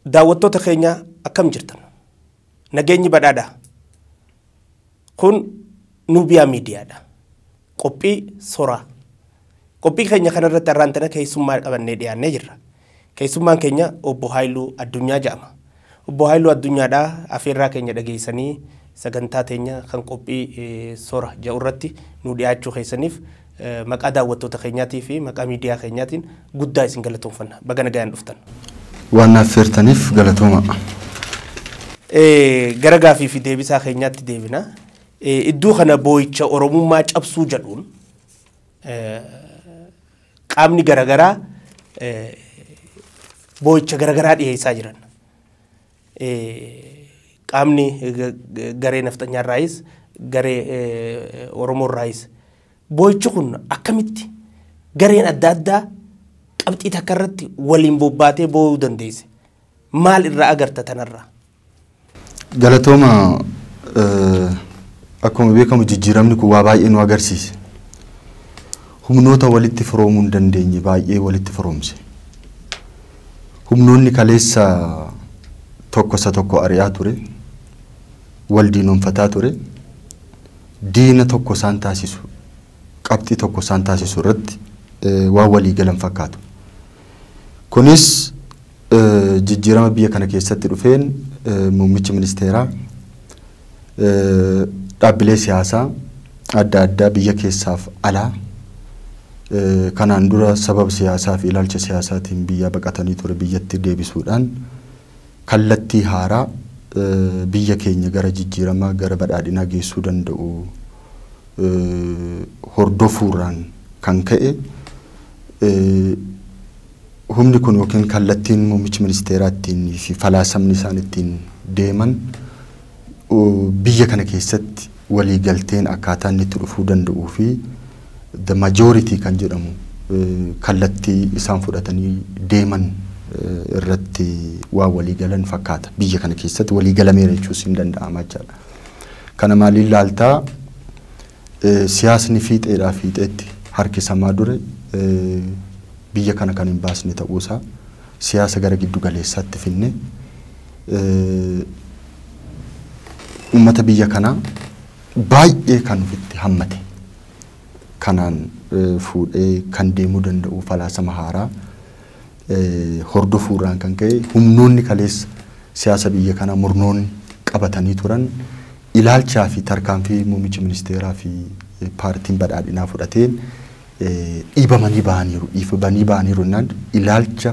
Daawwattoota keenya, akkam jirtan? Nageenyi badhaadha. Kun Nuubiyaa Miidiyaadha. Qophii soraa. Qophii keenya kanarratti har'aan tana keessummaa qabannee dhiyaannee jirra. Keessummaan keenya Obbo Haayiluu Addunyaa jedhama. Obbo Haayiluu Addunyaadhaa afeerraa keenya dhageessanii sagantaa teenya kan qophii sora jedhu irratti nu dhiyaachuu keessaniif maqaa daawwattoota keenyaatii fi maqaa miidiyaa keenyaatiin guddaa isin galatoomfanna. Baga nagayaan dhuftan. Waan naaf affeertaniif galatooma. Gara gaafii fi deebisaa keenyaatti deebina. Iddoo kana boo'icha Oromummaa cabsuu jedhuun qaamni garaagaraa boo'icha garaagaraa dhiyeessaa jiran. Qaamni garee nafxanyaarraayis, garee Oromoorraayis. Boo'ichi kun akkamitti gareen adda addaa qabxii takka irratti waliin bobbaatee boo'uu dandeesse? Maal irraa agarta tanarraa? Galatooma. Akkuma beekamu, jijjiiramni kun waa baay'ee nu agarsiise. Humnoota walitti firoomuu hin dandeenye baay'ee walitti firoomse. Humnoonni kaleessa tokko isa tokko ari'aa ture, wal diinoomfataa ture, diina tokko isaan taasisu, qabxii tokko isaan taasisu irratti waan walii galan fakkaatu. Kunis jijjiirama biyya kana keessatti dhufeen muummichi ministeeraa dhaabbilee siyaasaa adda addaa biyya keessaaf alaa kanaan dura sababa siyaasaa fi ilaalcha siyaasaatiin biyya baqatanii ture biyyatti deebisuudhaan kallattii haaraa biyya keenya gara jijjiiramaa, gara badhaadhinaa geessuu danda'u hordofuurraan kan ka'e, humni kun yookiin kallattiin muummichi ministeeraa ittiin fi falaasamni isaan ittiin deeman biyya kana keessatti waliigalteen akkaataa inni itti dhufuu danda'uu fi the majority kan jedhamu kallattii isaan fudhatanii deeman irratti waa waliigalan fakkaata. Biyya kana keessatti waliigalameera jechuus hin danda'ama jechaadha. Kana maaliin laaltaa? Siyaasni fiixeedhaa fiixeetti harkisamaa dure biyya kana kan hin baasne ta'uusaa, siyaasa gara giddu galeessaatti finne, uummata biyya kanaa baay'ee kan ofitti hammate kanaan fuudhee kan deemuu danda'u falaasama haaraa hordofuurraan kan ka'e, humnoonni kaleessa siyaasa biyya kanaa murnoonni qabatanii turan ilaalchaa fi tarkaanfii muummichi ministeeraa fi paartiin badhaadhinaa fudhateen dhiibamanii bahaniiru. Dhiibamanii bahaniiru jennaan, ilaalcha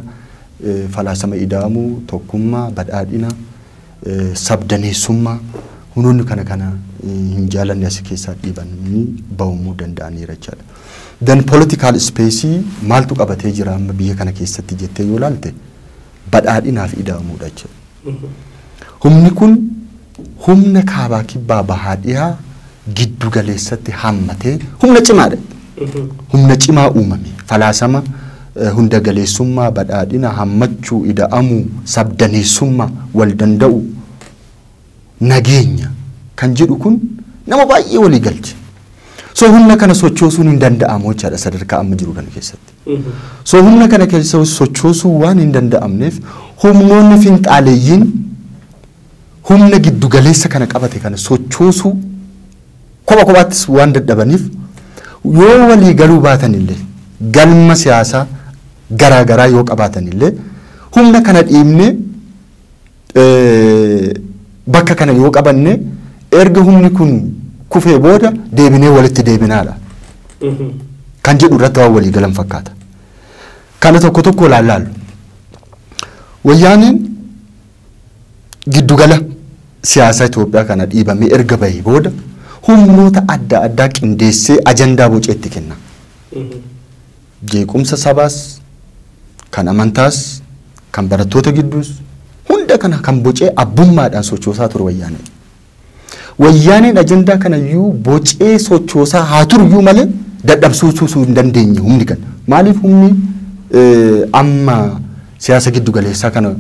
falaasama ida'amuu, tokkummaa, badhaadhina, sabdaneessummaa humnoonni kana kana hin jaalanne as keessaa dhiibanii bahumuu danda'aniira jechaadha. Then political space maaltu qabatee jira amma biyya kana keessatti jettee yoo ilaalte, badhaadhinaaf ida'amuudha jechuudha. Humni kun humna kaabaa, kibbaa, bahaa, dhiyaa giddu galeessatti hammatee humna cimaadha. Humna cimaa uumame falaasama hunda galeessummaa, badhaadhina, hammachuu, ida'amuu, sabdaneessummaa, wal danda'u, nageenya kan jedhu kun nama baay'ee walii galche. So humna kana sochoosuun hin danda'amu jechaadha sadarkaa amma jiru kana keessatti. So humna kana keessa sochoosuu waan hin danda'amneef, humnoonni finxaaleeyyiin humna giddu galeessa kana qabate kana sochoosuu kopha kophaattis waan dadhabaniif, yoo walii galuu baatan illee, galma siyaasaa garaa garaa yoo qabaatan illee, humna kana dhiibnee bakka kana yoo qabanne, erga humni kun kufee booda deebinee walitti deebinaadha kan jedhu irratti waan walii galan fakkaata. Kana tokko tokko ilaallaallu. Wayyaaneen giddugala siyaasa Itoophiyaa kana dhiibamee erga bahee booda humnoota adda addaa qindeessee ajandaa boceetti kenna. Jeequmsa sabaas, kan amantaas, kan barattoota gidduus hunda kana kan bocee abbummaadhaan sochoosaa ture Wayyaaneen. Wayyaaneen ajandaa kana iyyuu bocee sochoosaa haa turuyyuu malee dadhabsiisuu hin dandeenye humni kana. Maaliif? Humni amma siyaasa giddu galeessaa kana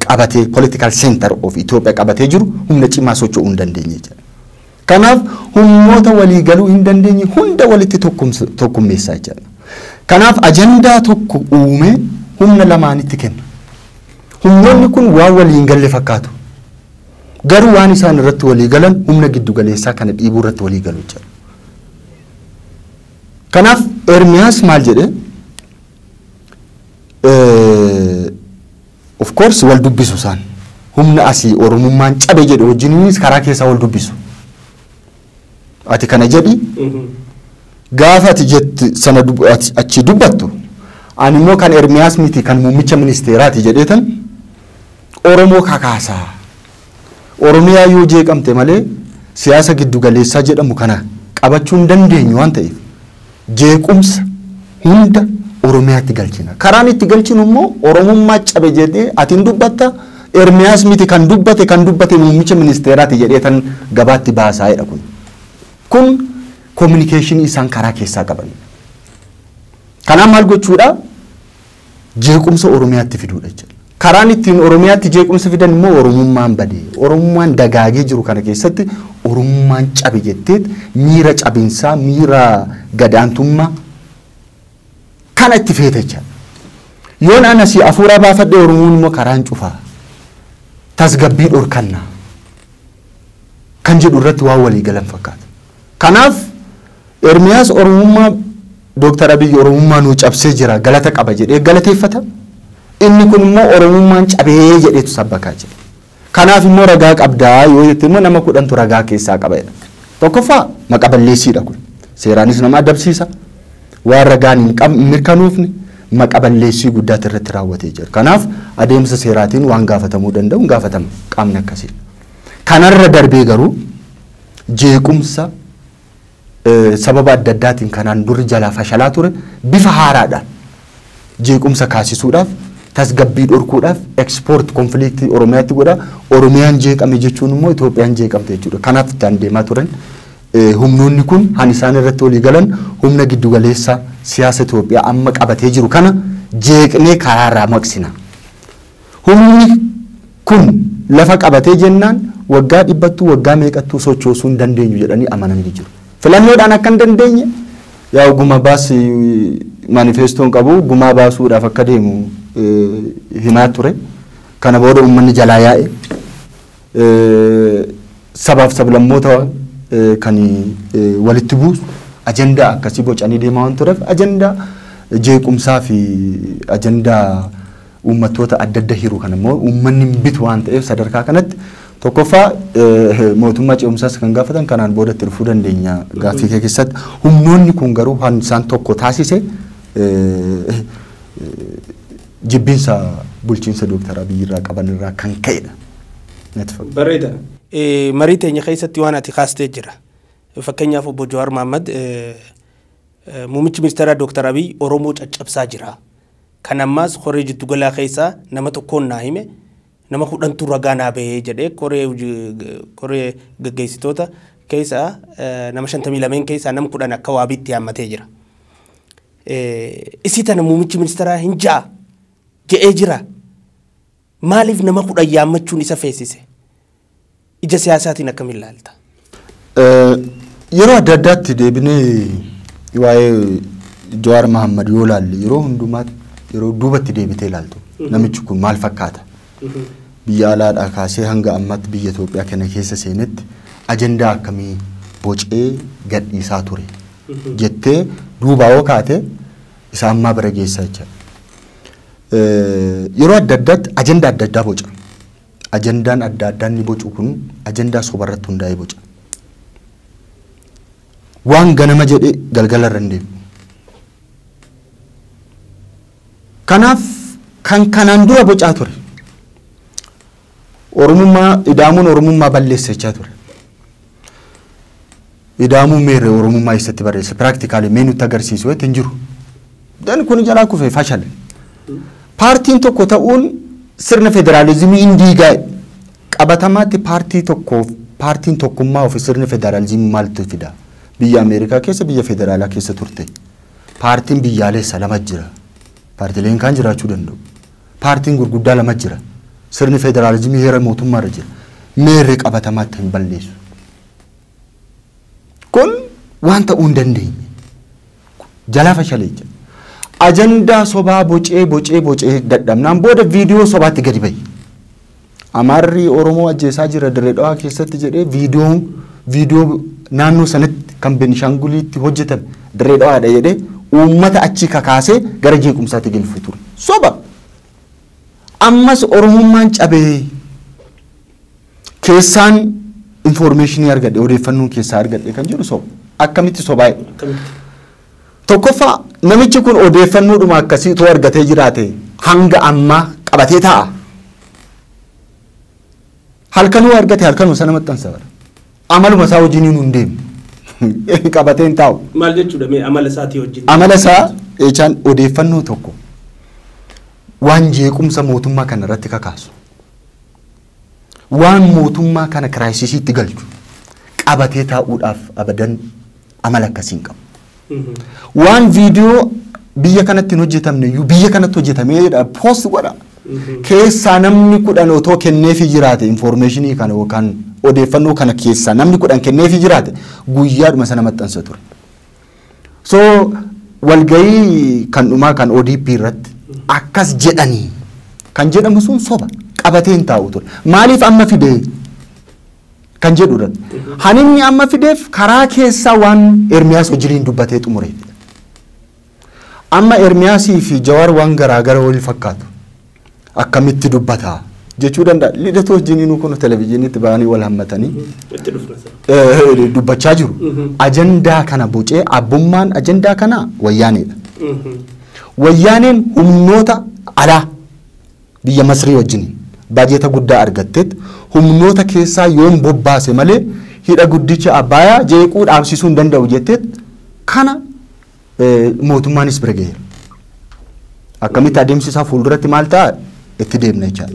qabatee, political center of Itoophiyaa qabatee jiru, humna cimaa socho'uu hin dandeenye jechuudha. Kanaaf humnoota walii galuu hin dandeenye hunda walitti tokkummeessaa jechuudha. Kanaaf ajandaa tokko uumee humna lamaanitti kenna. Humnoonni kun waan waliin galle fakkaatu. Garuu waan isaan irratti walii galan humna giddu galeessaa kana dhiibuu irratti walii galu jechuudha. Kanaaf Ermiyaas maal jedhe? Of course wal dubbisu isaan. Humna asii Oromummaan cabe jedhu wajjininis karaa keessaa wal dubbisu. Ati kana jedhi gaafa ati jetti sana achi dubbattu ani immoo kan Ermiyaas miti kan muummicha ministeeraati jedheetan Oromoo kakaasaa. Oromiyaa yoo jeeqamte malee siyaasa giddugaleessaa jedhamu kana qabachuu hin dandeenyu waan ta'eef jeequmsa hunda Oromiyaatti galchina. Karaan itti galchinu immoo Oromummaa cabe jedhee ati hin dubbatta Ermiyaas miti kan dubbate muummicha ministeeraati jedheetan gabaatti baasaa jedha kun. Kun communication isaan karaa keessaa qaban. Kanaaf maal gochuudha? Jeequmsa Oromiyaatti fiduudha jechuudha. Karaan ittiin Oromiyaatti jeequmsa fidan immoo Oromummaan badee, Oromummaan dagaagee jiru kana keessatti Oromummaan cabe jetteet miira cabinsaa, miira gadaantummaa kana itti feete jechuudha. Yoon ana si afuura baafadhe Oromoon immoo karaan cufaa. Tasgabbii dhorkannaa kan jedhu irratti waan walii galan fakkaata. Kanaaf Ermiyaas Oromummaa Dooktar Abiyyi Oromummaa nuu cabsee jira galata qaba jedhee galateeffata. Inni kun immoo Oromummaan cabee jedheetu sabbakaa jira. Kanaaf immoo ragaa qabdaa yoo jette immoo nama 10tu ragaa keessaa qaba jedha. Tokkoffaa maqa balleessiidha kun. Seeraanis nama adabsiisa. Waan ragaan hin mirkanoofne maqa balleessii guddaatu irratti raawwatee jira. Kanaaf adeemsa seeraatiin waan gaafatamuu danda'u gaafatama qaamni akkasii. Kanarra darbee garuu jeequmsa sababa adda addaatiin kanaan durri jalaa fashalaa ture bifa haaraadhaan jeequmsa kaasisuudhaaf tasgabbii dhorkuudhaaf ekspoort konfliktii Oromiyaatti godha. Oromiyaan jeeqame jechuun immoo Itoophiyaan jeeqamte jechuudha. Kanaaf ittiin deemaa turan humnoonni kun han isaan irratti walii galan humna giddugaleessa siyaasa Itoophiyaa amma qabatee jiru kana jeeqnee karaarraa maqsina. Humni kun lafa qabatee jennaan waggaa 100 waggaa meeqattuu sochoosuu hin dandeenyu jedhanii amananii jiru. Filannoodhaan akka hin dandeenye yaa guma baas manifestoon qabu gumaa baasuudhaaf akka deemu himaa ture. Kana booda uummanni jalaa yaa'e sabaaf sablammoota kan walitti buusu ajandaa akkasii bocanii deemaa waan tureef ajandaa jeequmsaa fi ajandaa uummattoota adda adda hiru kan immoo uummanni hin bitu waan ta'eef sadarkaa kanatti tokkoffaa mootummaa ce'umsaas kan gaafatan kanaan booda itti dhufuu dandeenya gaaffii kee keessatti. Humnoonni kun garuu waan isaan tokko taasise jibbinsa bulchiinsa Dooktar Abiyyi irraa qaban irraa kan ka'edha. Bareeda. Marii teenya keessatti waan ati kaastee jira. Fakkeenyaaf obbo Jawaar Mohaammed muummichi ministeeraa Dooktar Abiyyi Oromoo caccabsaa jira. Kan ammaas koree jiddugalaa keessaa nama tokkoon naa hime nama 10tu ragaa naa bahee jedhee koree gaggeessitoota keessaa nama 52 keessaa nama 10 akka waabiitti yaammatee jira. Isii tana muummichi ministeeraa hin ja'a je'ee jira. Maaliif nama 10 yaammachuun isa feesise? Ija siyaasaatiin akkamiin ilaalta? Yeroo adda addaatti deebinee waa'ee Jawaar Mohaammed yoo ilaalle yeroo hundumaatti yeroo duubatti deebitee ilaaltu namichi kun maal fakkaata? Biyya alaadhaa kaasee hanga ammaatti biyya Itoophiyaa kana keessa seenetti ajandaa akkamii bocee gadhiisaa ture jettee duubaa yoo kaate isa ammaa bira geessaa jechuudha. Yeroo adda addaatti ajandaa adda addaa boca. Ajandaan adda addaa inni bocu kun ajandaa sobarratti hundaa'ee boca. Waan ganama jedhee galgala irra hin deemu. Kanaaf kan kanaan dura bocaa ture. Oromummaa idaamuun Oromummaa balleessa jechaa ture. Idaamuun meerre Oromummaa eessatti barreessa? Piraaktikaalii mee nutti agarsiisu hin jiru. Dan kun jalaa kufee fashale. Paartiin tokko ta'uun sirna federaalizimii hin diigaa. Qabatamaatti paartii tokkoof paartiin tokkummaa ofi sirni federaalizimii maaltu fida? Biyya Ameerikaa keessa biyya federaalaa keessa turte. Paartiin biyyaalessa lama jira. Paartileen kaan jiraachuu danda'u. Paartiin gurguddaa lama jira. Sirni federaalizimii heera mootummaa irra jira. Meerre qabatamaatti hin balleessu. Kun waan ta'uu hin dandeenye. Jalaa fashalee jira. Ajandaa sobaa bocee bocee bocee dadhabnaan booda viidiyoo sobaatti gadi bahe. Amaarri Oromoo ajjeesaa jira Dirree Dhawaa keessatti jedhee viidiyoo naannoo sanatti kan Benishaanguliitti hojjetame Dirree Dhawaadha jedhee uummata achi kakaasee gara jeequmsaatti galfuu ture. Soba! Ammas Oromummaan cabee keessaan infoormeeshinii argadhe, odeeffannoon keessaa argadhe kan jedhu soba. Akkamitti sobaa? Tokkoffaa, namichi kun odeeffannoodhuma akkasii otoo argatee jiraate hanga ammaa qabatee taa'a. Halkanuu argate halkanuma sana maxxansa bara. Amaluma isaa wajjiniin hin deemu. Qabatee hin taa'u. Maal jechuudha mee amala isaatii wajjin? Amala isaa jechaan odeeffannoo tokko waan jeequmsa mootummaa kana irratti kakaasu, waan mootummaa kana crisisiitti galchu qabatee taa'uudhaaf abadan amala akkasii hin qabu. Waan viidiyoo biyya kanatti hin hojjetamne iyyuu biyya kanatti hojjetamee post godha. Keessaa namni 10 otoo kenneefii jiraate infoormeeshinii kana yookaan odeeffannoo kana keessaa namni 10 kenneefii jiraate guyyaadhuma sana maxxansa ture. So walgahii kan dhumaa kan ODP irratti akkas jedhanii kan jedhamu sun soba, qabatee hin taa'u ture. Maaliif amma fidee kan jedhu irratti. Haninni amma fideef karaa keessaa waan Ermiyaas wajjiniin dubbatee xumureef. Amma Ermiyaasii fi Jawaar waan garaagara wal fakkaatu. Akkamitti dubbataa jechuu danda'a. Lidatu wajjiniinuu kun televizyiinitti ba'anii wal hammatanii dubbachaa jiru. Ajandaa kana bocee abbummaan ajandaa kana Wayyaaneedha. Wayyaaneen humnoota alaa biyya Masrii wajjiniin baajeta guddaa argatteet humnoota keessaa yoon bobbaase malee hidha guddicha Abbayaa jeequu dhaabsisuu hin danda'u jetteet kana mootummaanis bira gaheera. Akkamitti adeemsi isaa fuulduratti maal ta'a itti deemna jechaadha.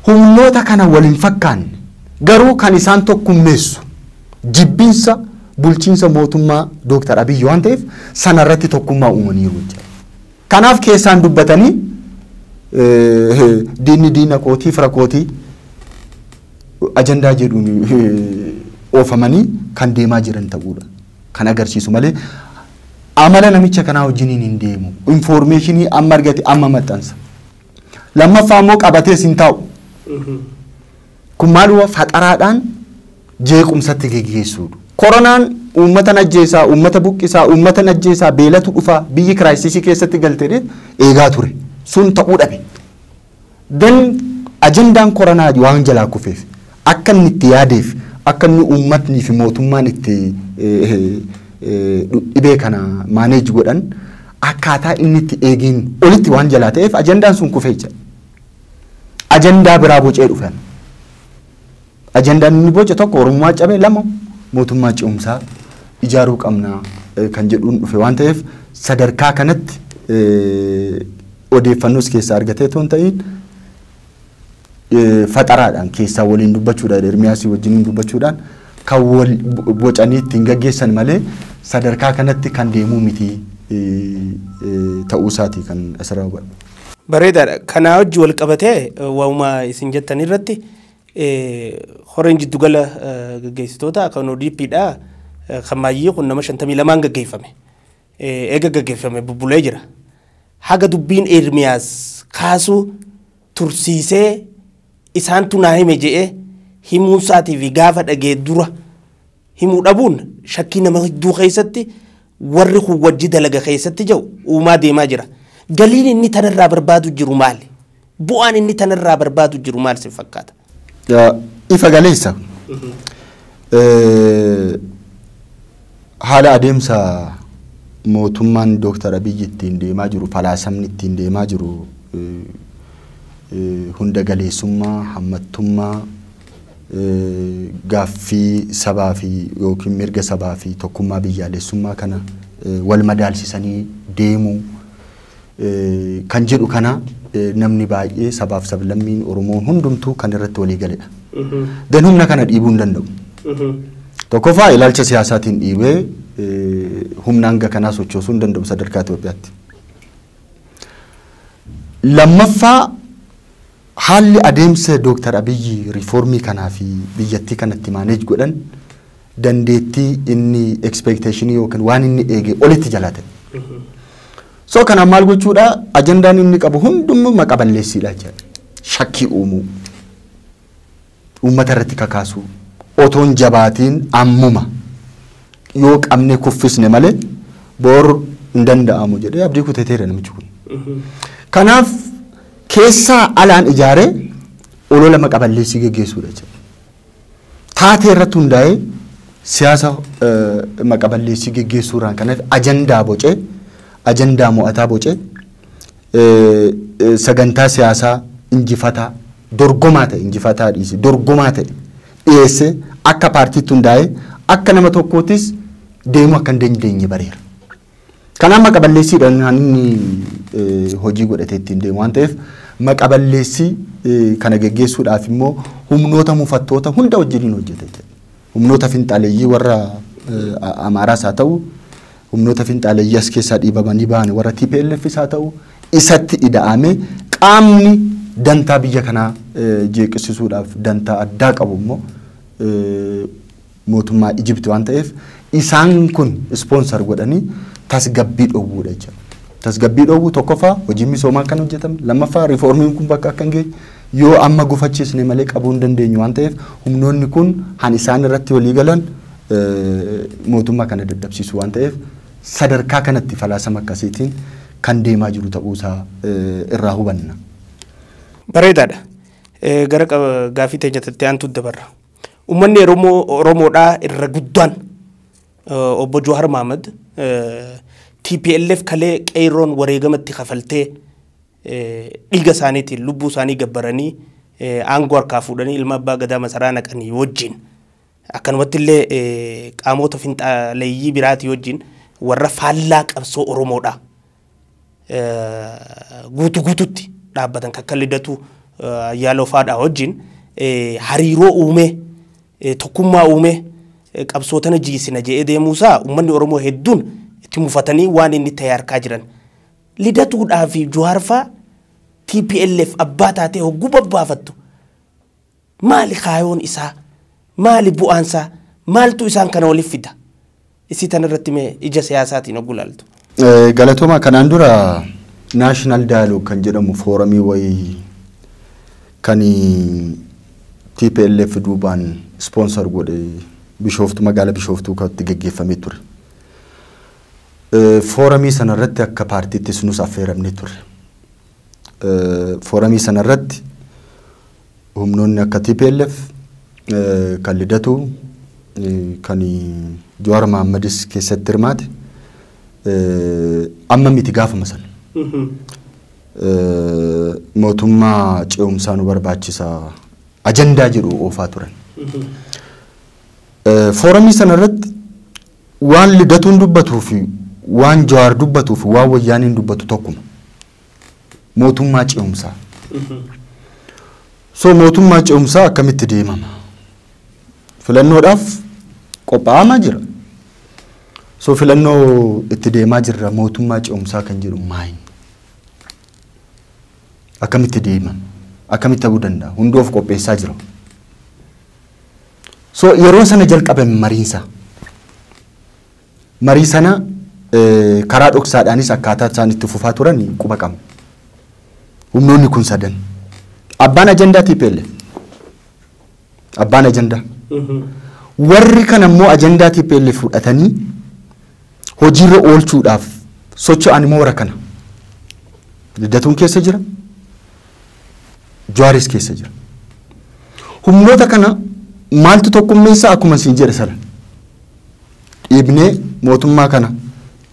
Humnoota kana waliin fakkaanne garuu kan isaan tokkummeessu jibbinsa bulchiinsa mootummaa Dooktar Abiyyi waan ta'eef sanarratti tokkummaa uumaniiru jechaadha. Kanaaf keessaan dubbatanii diinni diina kootii fira kootii ajandaa jedhuun oofamanii kan deemaa jiran ta'uudha kan agarsiisu malee amala namicha kanaa wajjiniin hin deemu. Infoormeeshinii amma argate amma maxxansa. Lammaffaa immoo qabatees hin taa'u. Kun maaluma faxaraadhaan jeequmsatti geggeessuudha. Koronaan uummata ajjeesaa, uummata buqqisaa, uummata ajjeesaa, beelatu dhufaa, biyyi crisisii keessatti galtee eegaa ture. Sun ta'uu dhabe. Dan ajandaan koronaa waan jalaa kufeef akka inni itti yaadeef akka inni uummatnii fi mootummaan itti dhibee kana manage godhan akkaataa inni itti eegeen olitti waan jalaa ta'eef ajandaan sun kufee jira. Ajandaa biraa bocee dhufan. Ajandaan inni boce tokko Oromummaa cabee, lama mootummaa ce'umsaa ijaaruu qabna kan jedhuun dhufe waan ta'eef sadarkaa kanatti odeeffannoos keessaa argatee otoo hin ta'in faxaraadhaan keessaa waliin dubbachuudhaan Ermiyaasii wajjiniin dubbachuudhaan kan wal bocanii ittiin gaggeessan malee sadarkaa kanatti kan deemuu miti ta'uu isaati kan asirraa hubadhu. Bareedaadha. Kanaa wajji wal qabatee waa'uma isin jettan irratti horeen jiddugala gaggeessitoota kan ODPdha kan maayyii kun nama 52 gaggeeffame. Eega gaggeeffame bubbulee jira. Haga dubbiin Ermiyaas kaasuu tursiisee isaantu naa hime je'ee himuu isaatii fi gaafa dhagee dura himuu dhabuun shakkii nama hedduu keessatti warri kun wajji dalaga keessatti jiru uumaa deemaa jira. Galiin inni tanarraa barbaadu jiru maali? Bu'aan inni tanarraa barbaadu jiru maal si fakkaata? Ifa galeessa. Haala adeemsa mootummaan Dooktar Abiyyi ittiin deemaa jiru, falaasamni ittiin deemaa jiru hunda galeessummaa, hammattummaa, gaaffii sabaa fi yookiin mirga sabaa fi tokkummaa biyyaalessummaa kana wal madaalsisanii deemuu kan jedhu kana namni baay'ee sabaaf sablammiin Oromoon hundumtuu kan irratti walii galedha. Dan humna kana dhiibuu hin danda'u. Tokkoffaa ilaalcha siyaasaatiin dhiibee humna hanga kanaa sochoosuu hin danda'u sadarkaa Itoophiyaatti. Lammaffaa haalli adeemsa Dooktar Abiyyi riifoormii kanaa fi biyyattii kanatti manage godhan dandeettii inni expectationii yookiin waan inni eege olitti jalaa ta'e. So kana maal gochuudha ajandaan inni qabu hundumuu maqaa balleessiidha jechuudha. Shakkii uumuu, uummata irratti kakaasuu, otoon jabaatiin ammuma yoo qabne kuffisne malee boor hin danda'amu jedhee abdii kutateera namichi kun. Kanaaf keessaa alaan ijaaree olola maqaa balleessii geggeessuudha jechuudha. Taatee irratti hundaa'ee siyaasa maqaa balleessii geggeessuurraan kanaaf ajandaa bocee ajandaa mo'ataa bocee sagantaa siyaasaa injifataa dorgomaa ta'e injifataa dhiisi dorgomaa ta'e dhiyeessee akka paartiitti hundaa'ee akka nama tokkootis deemuu akka hin dandeenye bareera. Kanaaf maqaa balleessiidhaan inni hojii godhatee ittiin deemu waan ta'eef maqaa balleessii kana geggeessuudhaaf immoo humnoota mufattoota hunda wajjiniin hojjete. Humnoota finxaaleeyyii warra Amaaraas haa ta'u humnoota finxaaleeyyii as keessaa dhiibamanii ba'an warra TPLFs haa ta'u isatti ida'ame qaamni dantaa biyya kanaa jeeqsisuudhaaf dantaa addaa qabu immoo mootummaa Ijipti waan ta'eef isaan kun ispoonsar godhanii tasgabbii dhoowwuudha jechuudha. Tasgabbii dhoowwuu tokkoffaa hojiin misoomaa kan hojjetame lammaffaa riiformiin kun bakka akka hin geenye yoo amma gufachiisne malee qabuu hin dandeenyu waan ta'eef humnoonni kun han isaan irratti walii galan mootummaa kana dadhabsiisu waan ta'eef sadarkaa kanatti falaasama akkasiitiin kan deemaa jiru ta'uusaa irraa hubanna. Bareedaadha. Gara gaaffii teenyatti aantu dabarra. Uummanni Oromoodhaa irra guddaan obbo Jawaar Mohaammed TPLF kalee qeerroon wareegamatti kafaltee dhiiga isaaniitiin lubbuu isaanii gabbaranii aangoo harkaa fuudhanii ilma abbaa gadaa masaraa naqanii wajjin akkanumatti illee qaamota finxaaleeyyii biraatii wajjin warra faallaa qabsoo Oromoodhaa guutuu guututti dhaabbatan kakka Lidatu Ayyaaloo faadhaa wajjin hariiroo uumee tokkummaa uumee qabsoo tana jiisina jedhee deemuusaa uummanni Oromoo hedduun itti mufatanii waan inni ta'e harkaa jiran. Lidatuudhaa fi Jawaar fa'aa TPLF abbaa taatee hogguu babbaafattu maali kaayoon isaa maali bu'aan isaa maaltu isaan kana waliif fida? Isii tana irratti mee ija siyaasaatiin hogguu laaltu. Galatooma kanaan dura National Dialogue kan jedhamu fooramii wayii kan TPLF duubaan sponsor godhe Bishooftuu magaalaa Bishooftuu kan geggeeffamee ture. Fooramii sanarratti akka paartiittis nus affeeramnee turre. Fooramii sanarratti humnoonni akka TPLF kan Lidatu kan Jawaar Mohaammadis keessatti hirmaate amma miti gaafama sana. Mootummaa ce'umsaa nu barbaachisa ajandaa jedhu oofaa turan. Fooramii sanarratti waan Lidatuun dubbatuu fi waan Jawaar dubbatuu fi waan Wayyaaniin dubbatu tokkuma. Mootummaa ce'umsaa. So mootummaa ce'umsaa akkamitti deemama? Filannoodhaaf qophaa'amaa jira. So filannoo itti deemaa jirra mootummaa ce'umsaa kan jedhu maali? Akkamitti deemama? Akkamitti ta'uu danda'a? Hunduu of qopheessaa jira. So yeroo sana jalqabame mariinsa. Marii sana karaa dhoksaadhaanis akkaataa isaan itti fufaa turan quba qabna. Humnoonni kun sadan. Abbaan ajandaa TPLF. Abbaan ajandaa. Warri kan ammoo ajandaa TPLF fudhatanii hojiirra oolchuudhaaf socho'an immoo warra kana. Lidatuun keessa jira. Jawaaris keessa jira. Humnoota kana maaltu tokkummeessa akkuma siin jedhe sana. Dhiibnee mootummaa kana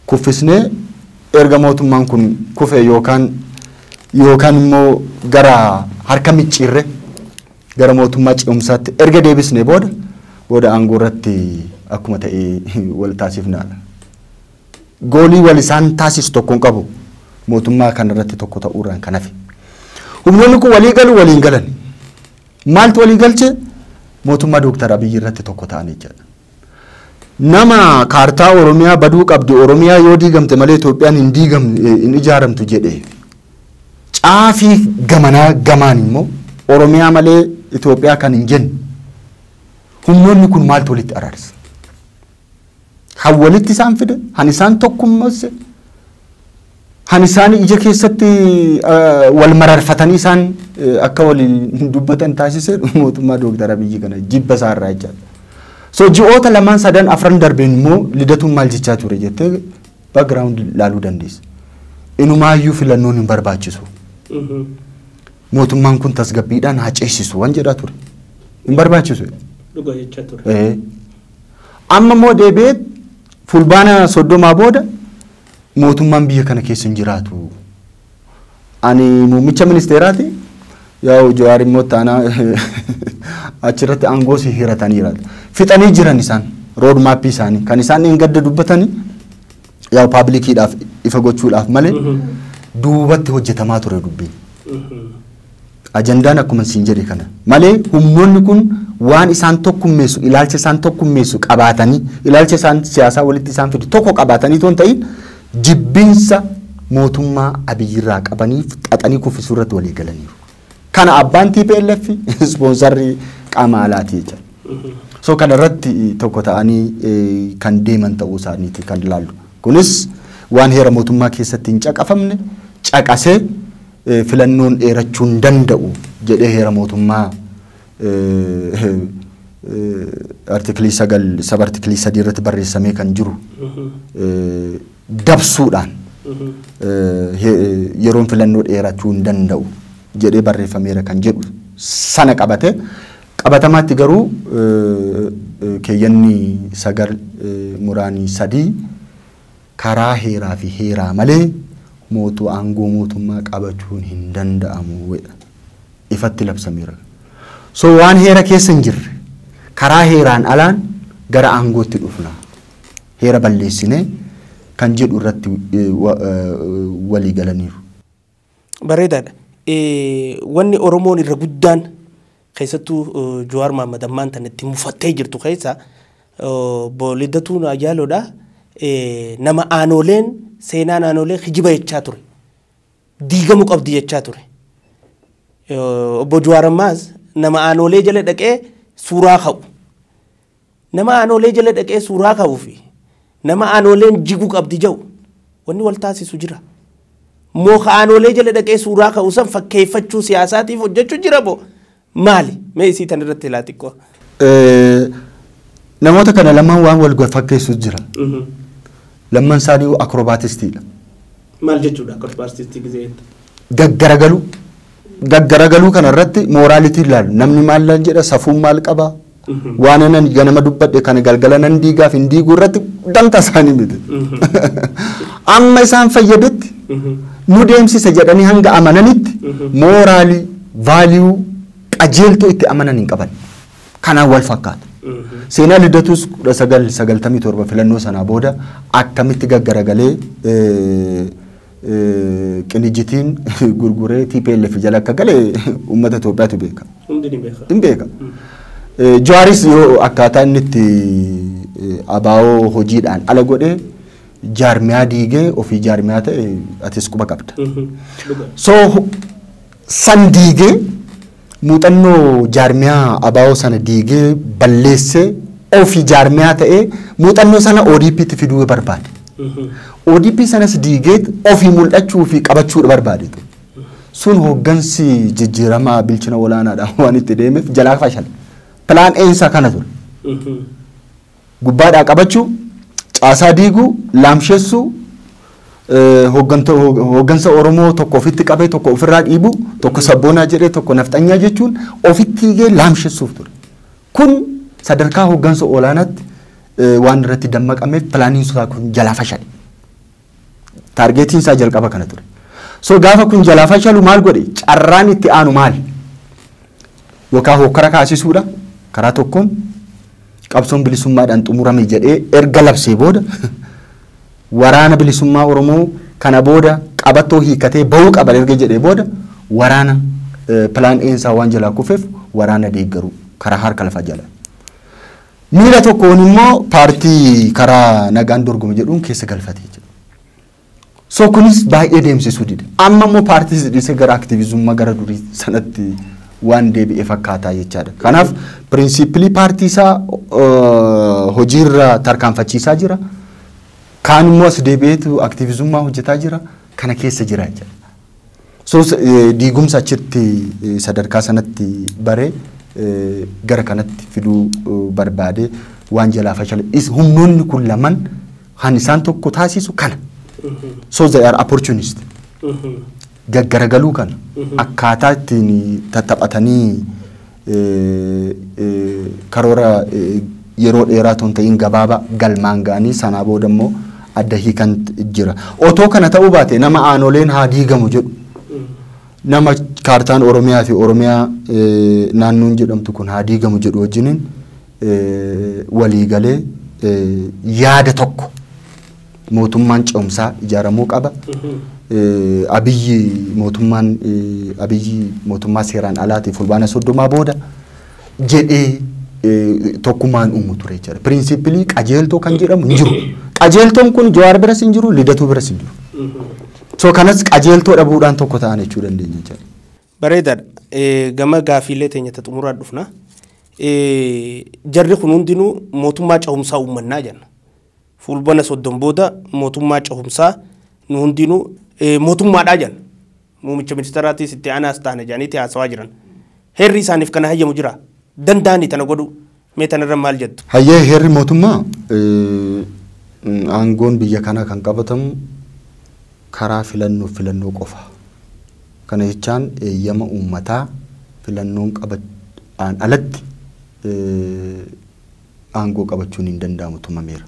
kuffisnee erga mootummaan kun kufe yookaan immoo gara harka micciirre gara mootummaa ce'umsaatti erga deebisnee booda aangoo irratti akkuma ta'e wal taasifnaadha. Goolii wal isaan taasisu tokko hin qabu mootummaa kanarratti tokko ta'uurraan kan hafe. Humnoonni kun walii galu waliin galan. Maaltu walii galche? Mootummaa Dooktar Abiyyi irratti tokko ta'anii jedha. Nama kaartaa Oromiyaa baduu qabdi Oromiyaa yoo diigamte malee Itoophiyaan hin diigamne hin ijaaramtu jedhe. Caafii gamanaa gamaan immoo Oromiyaa malee Itoophiyaa kan hin jenne. Humnoonni kun maaltu walitti araarsa? Han walitti isaan fide, han isaan tokkummaase Han isaan ija keessatti wal mararfatanii isaan akka waliin dubbatan taasise mootummaa Dooktar Abiyyi kana jibba isaarraa jechaadha. So ji'oota lamaan sadan afran darbeen immoo Lidatuun maal jechaa ture jettee background ilaaluu dandeessa. Inumaayyuu filannoon hin barbaachisu. Mootummaan kun tasgabbiidhaan haa ceesisu waan jedhaa ture. Hin barbaachisu. Dhuga jechaa ture. Amma immoo deebi'ee Fulbaana 30 booda mootummaan biyya kana keessa hin jiraatu. Ani muummicha ministeeraati. Yaa'u Jawaar immoo taanaa achirratti aangoo si hirataniira. Fixanii jiran isaan road map isaanii kan isaan hin gadda dubbatanii yaa'u publiciidhaaf ifa gochuudhaaf malee duubatti hojjetamaa ture dubbiin. Ajandaan akkuma siin jedhe kana malee humnoonni kun waan isaan tokkummeessu, ilaalcha isaan tokkummeessu qabaatanii, ilaalcha isaan siyaasaa walitti isaan fidu tokko qabaatanii toon ta'in jibbinsa mootummaa Abiyyirraa qabaniif xaxanii kuffisuu irratti walii galaniiru. Kana abbaan TPLF sponsorri qaama alaati jechuudha. So kana irratti tokko ta'anii kan deeman ta'uu isaaniiti kan ilaallu. Kunis waan heera mootummaa keessatti hin caqafamne caqasee filannoon dheerachuu hin danda'u jedhee heera mootummaa artiklii 9 sab artiklii 3 irratti barreessamee kan jiru dabsuudhaan yeroon filannoo dheerachuu hin danda'u jedhee barreeffameera kan jedhu sana qabate. Qabatamaatti garuu keeyyanni 9 muraanii 3 karaa heeraa fi heeraa malee mootuu aangoo mootummaa qabachuun hin danda'amu jedha. Ifatti labsameera. So waan heera keessa hin jirre karaa heeraan alaan gara aangootti dhufna. Heera balleessinee kan jedhu irratti walii galaniiru. Bareedaadha. Wanni Oromoon irra guddaan keessattuu Jawaar Mohaammed ammaan tan itti mufattee jirtu keessa Lidatuun Ayyaaloodha. Nama aanoleen seenaan aanolee kijiba jechaa ture. Diigamuu qabdi jechaa ture. Obbo Jawaar ammaas nama aanolee jala dhaqee suuraa ka'u. Nama aanolee jala dhaqee suuraa ka'uu fi nama aanoleen jiguu qabdi jedhu wanni wal taasisu jira. Mooka aanolee jala dhaqee suuraa ka'u san fakkeeffachuu siyaasaatiif hojjechuu jira moo maali? Mee isii tan irratti ilaa xiqqoo. Namoota kana lamaan waan wal fakkeessu jira. Lamman isaanii akrobaatistiidha. Maal jechuudha akrobaatisti gisee? Gaggaragaluu. Gaggaragaluu kana irratti mooraalitii ilaalu. Namni maal jedha, safuun maal qaba? Waan nan ganama dubbadhe kana galgala nan diigaaf hin diiguu irratti danta isaanii miti. Amma isaan fayyadutti nu deemsisa jedhanii hanga amananitti mooraalii, vaaliyuu, qajeeltoo itti amanan hin qaban. Kanaan wal fakkaata. Seenaa Lidatuus 1997 filannoo sanaa booda akkamitti gaggaragalee qinijjitiin gurguree TPLF jala akka gale uummata Itoophiyaatu beeka. Hundi ni beeka. Hin beeka. Jawaaris yoo akkaataa inni itti abaa'oo hojiidhaan ala godhee jaarmiyaa diigee ofii jaarmiyaa ta'e atis quba qabda. So san diigee muuxannoo jaarmiyaa abaa'oo sana diigee balleessee ofii jaarmiyaa ta'ee muuxannoo sana ODP'tti fiduu barbaade. ODP sanas diigee ofii mul'achuu fi qabachuu barbaade. Sun hooggansi jijjiiramaa bilchina olaanaadhaan waan itti deemeef jalaa fashale. Pilaan eensaa kana ture. Gubbaadhaa qabachuu, caasaa diiguu, laamsheessuu, hooggansa Oromoo tokko ofitti qabee tokko ofirraa dhiibuu, tokko sabboonaa jedhee tokko nafxanyaa jechuun ofitti hiigee laamsheessuuf ture. Kun sadarkaa hooggansa olaanaatti waan irratti dammaqameef pilaaniin isaa kun jalaa fashale. Taargeetiin isaa jalqaba kana ture. So gaafa kun jalaa fashalu maal godhe? Carraan itti aanu maali? Yookaan hokkara kaasisuudha karaa tokkoon qabsoon bilisummaadhaan xumurame jedhee erga labsee booda waraana bilisummaa Oromoo kana booda qabattoo hiikkatee bahuu qaba erga jedhee booda waraana pilaan eensaa waan jalaa kufeef waraana deeggaruu karaa harka lafa jala. Miila tokkoon immoo paartii karaa nagaan dorgome jedhuun keessa galfatee jira. So kunis baay'ee deemsisuu dida. Amma immoo paartii dhiisee gara aktiivizummaa gara durii sanatti waan deebi'ee fakkaataa jechaadha. Kanaaf pirinsipilii paartii isaa hojiirra tarkaanfachiisaa jira. Kaan immoo as deebi'eetu aktiivizummaa hojjetaa jira. Kana keessa jira jechuudha. So diigumsa achitti sadarkaa sanatti bare gara kanatti fiduu barbaade waan jalaa fashale. Humnoonni kun lamaan kan isaan tokko taasisu kana. So they are opportunist. Gaggaragaluu kana akkaataa ittiin tattaphatanii karoora yeroo dheeraa otoo hin ta'in gabaabaa galmaan ga'anii sanaa booda immoo adda hiikan jira. Otoo kana ta'uu baate nama aanoleen haa diigamu jedhu. Nama kaartaan Oromiyaa fi Oromiyaa naannoon jedhamtu kun haa diigamu jedhu wajjiniin walii galee yaada tokko mootummaan ce'umsaa ijaaramuu qaba. Abiyyi mootummaan Abiyyi mootummaa seeraan alaatiif fulbaana 30 booda jedhee tokkummaan uumu ture jechuudha. Pirinsipilii qajeeltoo kan jedhamu hin jiru. Qajeeltoon kun Jawaar biras hin jiru, Lidatuu biras hin jiru. So kanas qajeeltoo dhabuudhaan tokko ta'an jechuu dandeenya jechuudha. Bareedaadha. Gama gaafiilee teenya xumuraa dhufna. Jarri kun hundinuu mootummaa ce'umsaa uummannaa jenna. Fulbaana 30 booda mootummaa ce'umsaa nu hundinuu mootummaadhaa jenna. Muummicha ministeeraatis itti aanaas taane jedhaniiti haasawaa jiran. Heerri isaaniif kana hayyamu jira. Danda'anii tana godhu. Mee tanarra maal jettu? Hayyee, heerri mootummaa aangoon biyya kanaa kan qabatamu karaa filannoo qofa. Kana jechaan eeyyama uummataa filannoon qabaan alatti aangoo qabachuun hin danda'amu tumameera.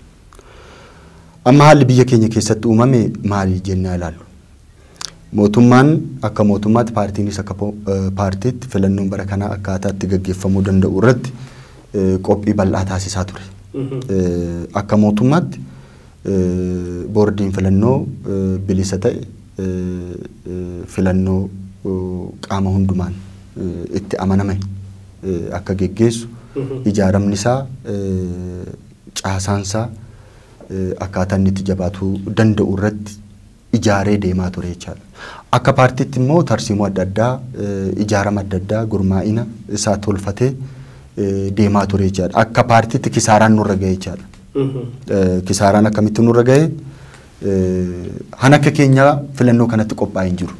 Amma haalli biyya keenya keessatti uumame maali jennee ilaallu. Mootummaan akka mootummaatti, paartiinis akka paartiitti filannoon bara kanaa akkaataa itti gaggeeffamuu danda'u irratti qophii bal'aa taasisaa ture. Akka mootummaatti boordiin filannoo bilisa ta'e, filannoo qaama hundumaan itti amaname akka geggeessu, ijaaramni isaa, caasaan isaa akkaataa inni itti jabaatuu danda'u irratti ijaaree deemaa ture jechaadha. Akka paartiitti immoo tarsiimoo adda addaa, ijaarama adda addaa, gurmaa'ina isaa tolfatee deemaa ture jechaadha. Akka paartiitti kisaaraan nurra ga'e jechaadha. Kisaaraan akkamitti nurra ga'e? Han akka keenyaa filannoo kanatti qophaa'ee hin jiru.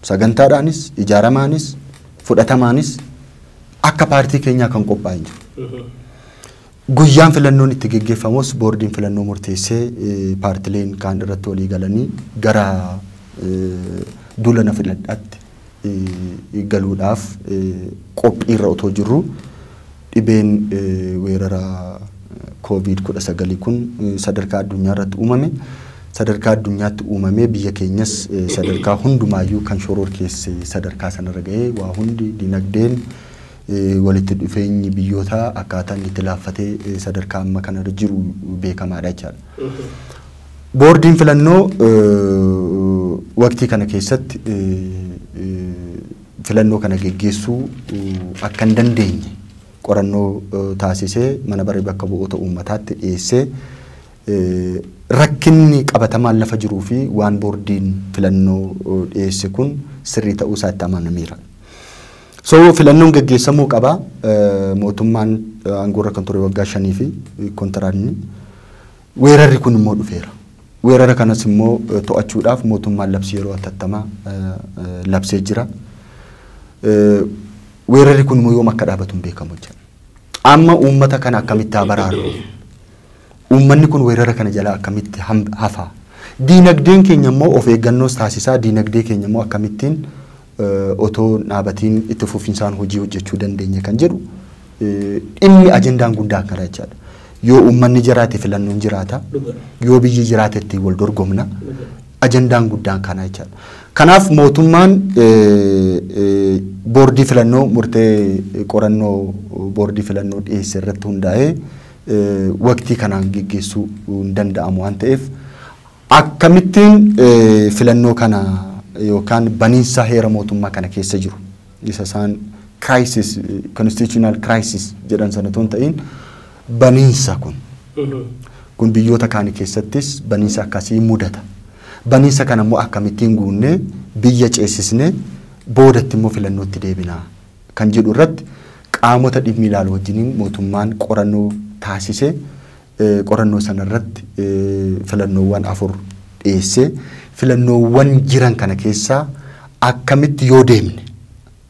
Sagantaadhaanis, ijaaramaanis, fudhatamaanis akka paartii keenyaa kan qophaa'e hin jiru. Guyyaan filannoon itti geggeeffamus boordiin filannoo murteessee, paartileen kaan irratti walii galanii gara duula na filadhaatti galuudhaaf qophiirra otoo jirru dhibeen weerara COVID-19 kun sadarkaa addunyaa irratti uumame. Sadarkaa addunyaatti uumamee biyya keenyas sadarkaa hundumaayyuu kan shororkeesse sadarkaa sanarra ga'ee, waa hundi, dinagdeen, walitti dhufeenyi biyyootaa akkaataa inni itti laaffatee sadarkaa amma kanarra jiru beekamaadha jechaadha. Boordiin filannoo waqtii kana keessatti filannoo kana geggeessuu akka hin dandeenye qorannoo taasisee mana baree bakka bu'oota uummataatti dhiyeessee, rakkinni qabatamaan lafa jiruu fi waan boordiin filannoo dhiyeesse kun sirrii ta'uu isaatti amanameera. So filannoon geggeessamuu qaba. Mootummaan aangoorra kan ture waggaa 5 fi kontiraanni. Weerarri kun immoo dhufeera. Weerara kanas immoo to'achuudhaaf mootummaan labsii yeroo hatattamaa labsee jira. Weerarri kun immoo yoom akka dhaabatu hin beekamu jechuudha. Amma uummata kana akkamitti haa baraaru? Uummanni kun weerara kana jalaa akkamitti hafa? Diinagdeen keenya immoo of eeggannoos taasisaa, diinagdee keenya immoo akkamittiin otoo dhaabatiin itti fufinsaan hojii hojjechuu dandeenya kan jedhu dhimmi ajendaan guddaa akkana jechaadha. Yoo uummanni jiraate filannoon jiraata. Yoo biyyi jiraate ittiin wal dorgomna. Ajendaan guddaan kana jechaadha. Kanaaf mootummaan boordii filannoo murtee qorannoo boordii filannoo dhiyeesse irratti hundaa'ee waqtii kanaan geggeessuu hin danda'amu waan ta'eef, akkamittiin filannoo kana yookaan baniinsa heera mootummaa kana keessa jiru, isa isaan crisis, constitutional crisis jedhan sana otoo hin ta'in, baniinsa kun biyyoota kaanii keessattis baniinsa akkasii mudata. Baniinsa kana immoo akkamittiin guunnee biyya ceesisnee boodatti immoo filannootti deebinaa kan jedhu irratti qaamota dhimmi ilaalu wajjiniin mootummaan qorannoo taasisee, qorannoo sana irratti filannoowwan 4 dhiyeessee, Filannoowwan jiran kana keessaa akkamitti yoo deemne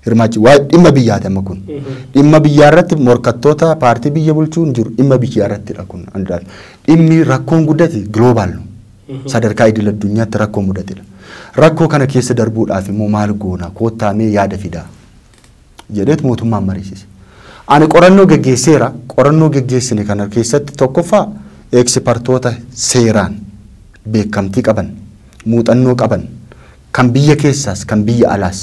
hirmaachi waa dhimma biyyaati amma kun. Dhimma biyyaa irratti morkattoota paartii biyya bulchuu hin jiru, dhimma biyyaa irrattidha kun. Dhimmi rakkoon guddate global sadarkaa idil addunyaatti rakkoo mudatedha. Rakkoo kana keessa darbuudhaaf immoo maal goona, koottaamee yaada fidaa jedheet mootummaan mariisise. Ani qorannoo geggeesseera. Qorannoo geggeessine kana keessatti tokkoffaa eeksipartoota seeraan beekamtii qaban, muuxannoo qaban, kan biyya keessaas kan biyya alaas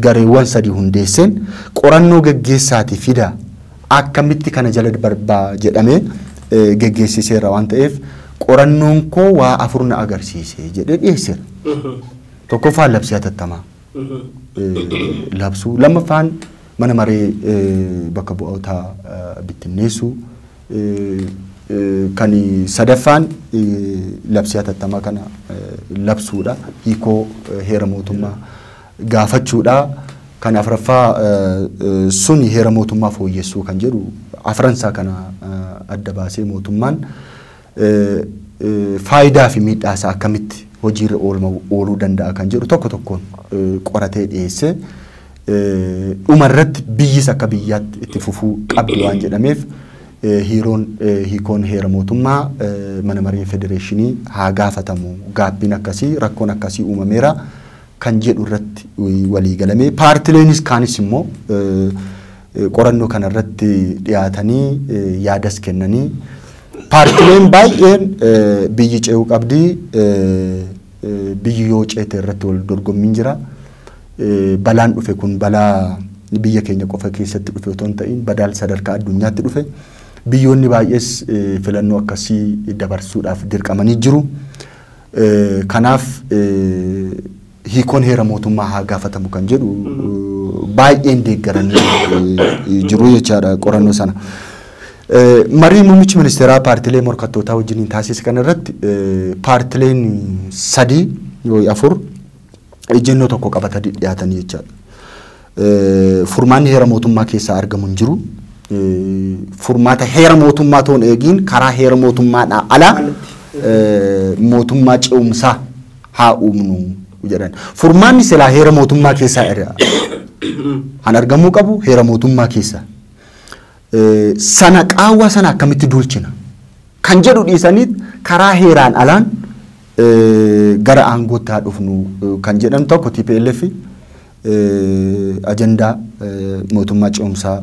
gareewwan sadii hundeesseen qorannoo geggeessaatii fidaa akkamitti kana jala darbaa jedhamee geggeessiseera waan ta'eef qorannoon koo waa afur na agarsiise jedhee dhiyeesseera. Tokkoffaan labsii hatattamaa labsuu, lammaffaan mana maree bakka bu'ootaa bittinneessuu, kan sadaffaan labsii hatattamaa kana labsuudha, hiikoo heera mootummaa gaafachuudha. Kan afuraffaa sun heera mootummaa fooyyessuu kan jedhu afransaa kana adda baasee mootummaan faayidaa fi miidhaa isaa akkamitti hojiirra ooluu danda'a kan jedhu tokko tokkoon qoratee dhiyeessee dhumarratti biyyis akka biyyaatti itti fufuu qabdi waan jedhameef hiikoon heera mootummaa mana maree federeeshinii haa gaafatamu, gaabbiin akkasii rakkoon akkasii uumameera kan jedhu irratti walii galamee paartileenis kaanis immoo qorannoo kanarratti dhiyaatanii yaadas kennanii paartileen baay'een biyyi ce'uu qabdi, biyyi yoo ceete irratti wal dorgommiin jira. Balaan dhufe kun balaa biyya keenya qofa keessatti dhufe otoo hin ta'in badaal sadarkaa addunyaatti dhufe. Biyyoonni baay'ees filannoo akkasii dabarsuudhaaf dirqamanii jiru. Kanaaf hiikoon heera mootummaa haa gaafatamu kan jedhu baay'een deeggaranii jiru jechaadha qorannoo sana. Marii muummichi ministeeraa paartilee morkattootaa wajjiniin taasise kana irratti paartileen 3 yoo 4 ejjennoo tokko qabatanii dhiyaatanii jechaadha. Furmaanni heera mootummaa keessaa argamu hin jiru. Furmaata heera mootummaa toon eegiin karaa heera mootummaadhaa ala mootummaa ce'umsaa haa uumnu jedhan. Furmaanni silaa heera mootummaa keessaa irraa han argamuu qabu heera mootummaa keessaa. Sana qaawwa sana akkamitti duulchina kan jedhu dhiisanii karaa heeraan alaan gara aangootti haa dhufnu kan jedhan tokko TPLF ajandaa mootummaa ce'umsaa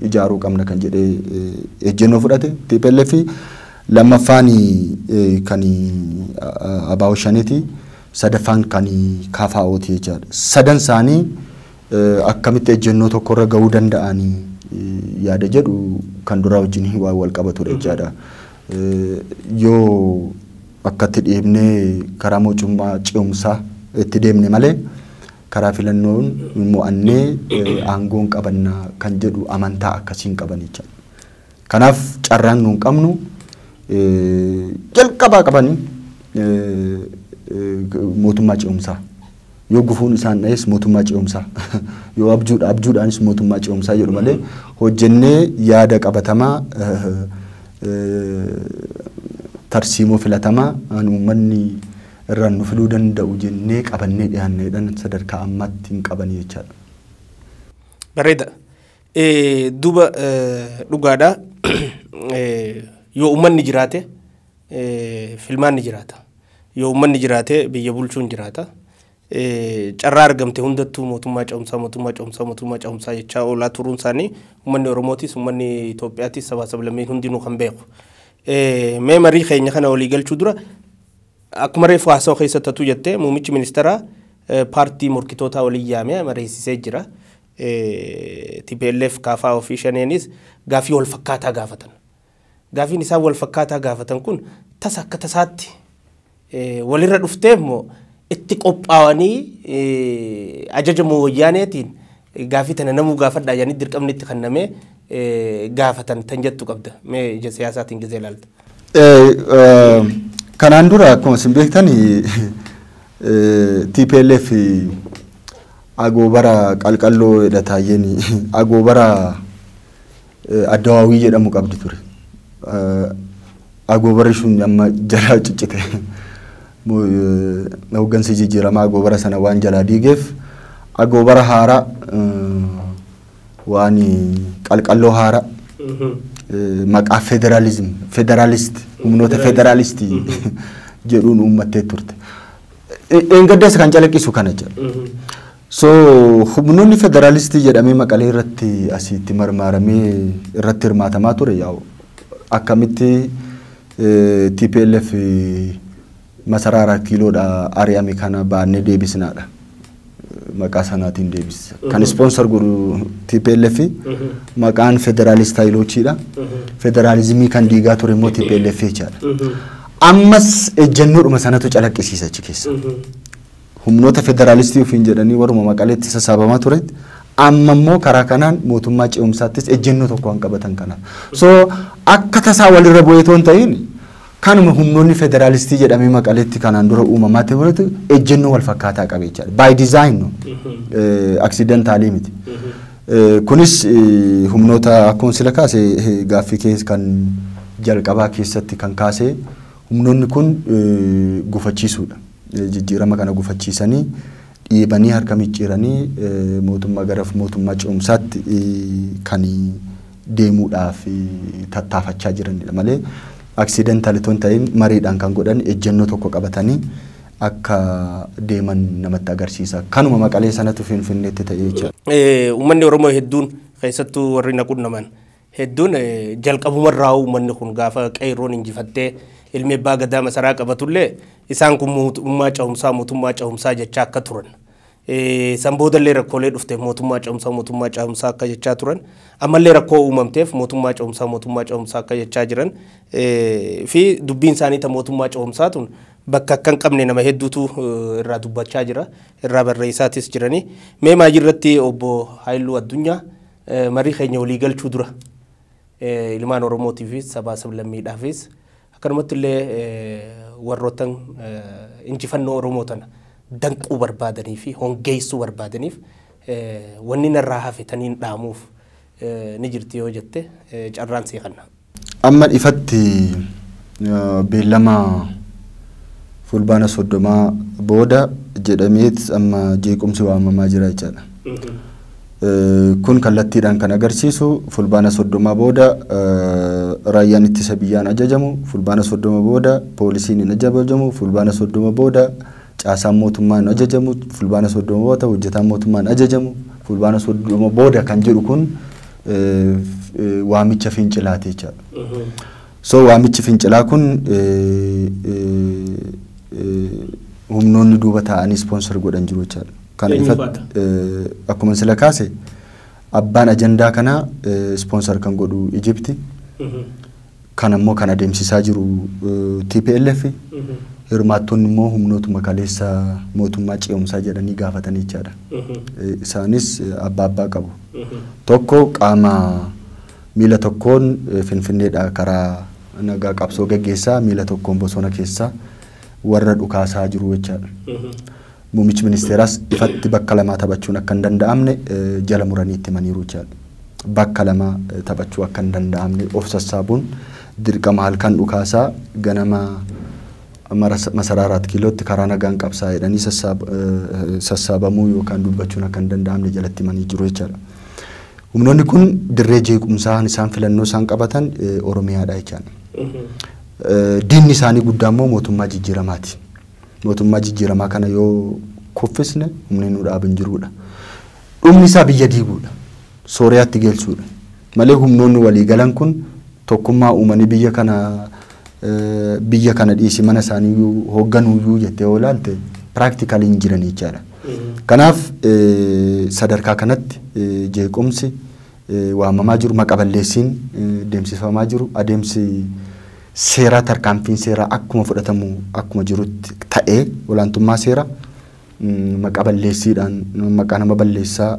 ijaaruu qabna kan jedhee ejjennoo fudhate TPLF, lammaffaan kan ABO Shaneeti, sadaffaan kan KFO'ti jechaadha. Sadan isaanii akkamitti ejjennoo tokkorra gahuu danda'anii yaada jedhu kan duraa wajjin waan wal qabatudha jechaadha. Yoo akkatti dhiibnee karaa mootummaa ce'umsaa itti deemne malee karaa filannoon mo'annee aangoon qabannaa kan jedhu amantaa akkasiin qaban jechaadha. Kanaaf carraan nuun qabnu jalqabaa qabanii mootummaa ce'umsaa. Yoo gufuun isaan dha'es mootummaa ce'umsaa, yoo abjuudha abjuudhaanis mootummaa ce'umsaa jedhu malee hojjennee yaada qabatamaa tarsiimoo filatamaa uummanni irraan nu filuu danda'u jennee qabannee dhiyaanneedhaan sadarkaa ammaatti hin qabanii jechaadha. Bareeda. Duuba dhugaadha. Yoo uummanni jiraate filmaan ni jiraata. Yoo uummanni jiraate biyya bulchuun jiraata. Carraa argamte hundattuu mootummaa ce'umsaa, mootummaa ce'umsaa, mootummaa ce'umsaa jechaa oolaa turuun isaanii uummanni Oromootis uummanni Itoophiyaatis sabaa sablammii hundinuu kan beeku. Mee marii keenya kana walii galchuu dura akkuma reefu haasawaa keessatti hatu jettee muummichi ministeeraa paartii morkitootaa waliin yaamee mariisisee jira. TPLF, KFO fi Shaneenis gaafii wal fakkaataa gaafatan. Gaafiin isaan wal fakkaataa gaafatan kun tasa akka tasaatti walirra dhufteef moo itti qophaa'anii ajaja wayyaaneetiin gaafii tana namuu gaafadhaa jedhanii dirqamni itti kennamee gaafatan tan jettu qabda. Mee ija siyaasaatiin gizee ilaalta. Kanaan dura akkuma isin beektan TPLF agoobara qalqalloo jedha taayyeen, agoobara addawaawii jedhamu qabdi ture. Agoobarri sun amma jalaa ciccite. Hooggansi jijjiiramaa agoobara sana waan jalaa diigeef agoobara haaraa waan qalqalloo haaraa maqaa federaalizim federaalist humnoota federaalistii jedhuun uummattee turte. Eengaddas kan calaqqisu kana jedha. So humnoonni federaalistii jedhamee Maqalee irratti asitti marmaaramee irratti hirmaatamaa ture yaa'u akkamitti TPLF masaraa 4 kiiloodha ari'ame kana baannee deebisnaadha. Maqaa sanaatiin deebisa. Kan sponsor godhu TPLF maqaan federaalist haayilochiidha. Federaalizimii kan diigaa ture immoo TPLF jechaadha. Ammas ejjennoodhuma sanatu calaqqisiisa achi keessa. Humnoota federaalistii ofiin jedhanii waruma Maqaleetti sassaabamaa ture. Amma immoo karaa kanaan mootummaa ce'umsaattis ejjennoo tokko waan qabatan kanaaf. So akka tasaa walirra bu'ee otoo hin ta'in kanuma humnoonni federaalistii jedhamee Maqaleetti kanaan dura uumamaa turetu ejjennoo wal fakkaataa qabe jechaadha. By design no. Accidentally miti. Kunis humnoota akkuma sila kaase gaaffii keessa kan jalqabaa keessatti kan kaase humnoonni kun gufachiisuudha. Jijjiirama kana gufachiisanii dhiibanii harka micciiranii mootummaa gara mootummaa ce'umsaatti kan deemuudhaaf tattaafachaa jiranidha malee accidental otoo hin ta'in mariidhaan kan godhan ejjennoo tokko qabatanii akka deeman namatti agarsiisa. Kanuma Maqalee sanatu Finfinneetti ta'ee jechaadha. Uummanni Oromoo hedduun keessattuu warri na qunnaman hedduun jalqabumarraa uummanni kun gaafa qeerroon injifattee ilmi abbaa gadaa masaraa qabatullee isaan kun mootummaa ce'umsaa jechaa akka turan. San boodallee rakkoolee dhufte mootummaa ce'umsaa akka jechaa turan. Ammallee rakkoo uumamteef mootummaa ce'umsaa akka jechaa jiran fi dubbiin isaanii ta mootummaa ce'umsaa tun bakka akka hin qabne nama hedduutu irraa dubbachaa jira irraa barreessaatis jirani. Mee maajirratti obbo Haayiluu Addunyaa marii keenya walii galchuu dura ilmaan Oromootiifis sabaa sablammiidhaafis akkanumatti illee warroottan injifannoo Oromoo tana danquu barbaadanii fi hongeessuu barbaadaniif wanni narraa hafe taniin dhaamuuf ni jirti yoo jette carraan see kanna. Amma ifatti beellama fulbaana 30 booda jedhameet amma jeequmsi waamamaa jira jechaadha. Kun kallattiidhaan kan agarsiisu fulbaana 30 booda raayyaan ittisa biyyaan ajajamu, fulbaana 30 booda poolisiin hin ajajamu, fulbaana 30 booda caasaan mootummaa hin ajajamu, fulbaana 30 booda hojjetaan mootummaa hin ajajamu, fulbaana 30 booda kan jedhu kun waamicha fincilaati jechaadha. So waamichi fincilaa kun humnoonni duuba taa'anii sponsor godhan jiru jechaadha. Kan ifatti akkuma sila kaase abbaan ajandaa kanaa sponsor kan godhu Ijipti. Kan ammoo kan adeemsisaa jiru TPLF. Hirmaattonni immoo humnootuma kaleessa mootummaa ce'umsaa jedhanii gaafatan jechaadha. Isaanis abbaa abbaa qabu. Tokko qaama miila tokkoon Finfinneedha karaa nagaa qabsoo gaggeessaa miila tokkoon bosona keessaa warra dhukaasaa jiru jechaadha. Muummichi ministeeraas ifatti bakka lamaa taphachuun akka hin danda'amne jala muranii itti himaniiru jechaadha. Bakka lama taphachuu akka hin danda'amne of sassaabuun dirqama halkan dhukaasaa ganama masaraa 4 kiilootti karaa nagaan qabsaa jedhanii sassaabamuu yookaan dubbachuun akka hin danda'amne jalatti himanii jiru jechaadha. Humnoonni kun dirree jeequmsaa isaan filannoo isaan qabatan Oromiyaadha jechaadha. Diinni isaanii guddaa immoo mootummaa jijjiiramaati. Mootummaa jijjiiramaa kana yoo kuffisne humni nu dhaaban jiruudha. Dhumni isaa biyya diiguudha. Sooriyaatti geessuudha. Malee humnoonni walii galan kun tokkummaa uumanii biyya kana dhiisi mana isaanii hoogganuuyyuu jettee yoo ilaalte practically hin jiran jechaadha. Kanaaf sadarkaa kanatti jeequmsi waamamaa jiru maqaballeessiin deemsifamaa jiru adeemsi seeraa tarkaanfiin seeraa akkuma fudhatamu akkuma jirutti ta'ee olaantummaa seeraa maqaballeessiidhaan maqaa nama balleessaa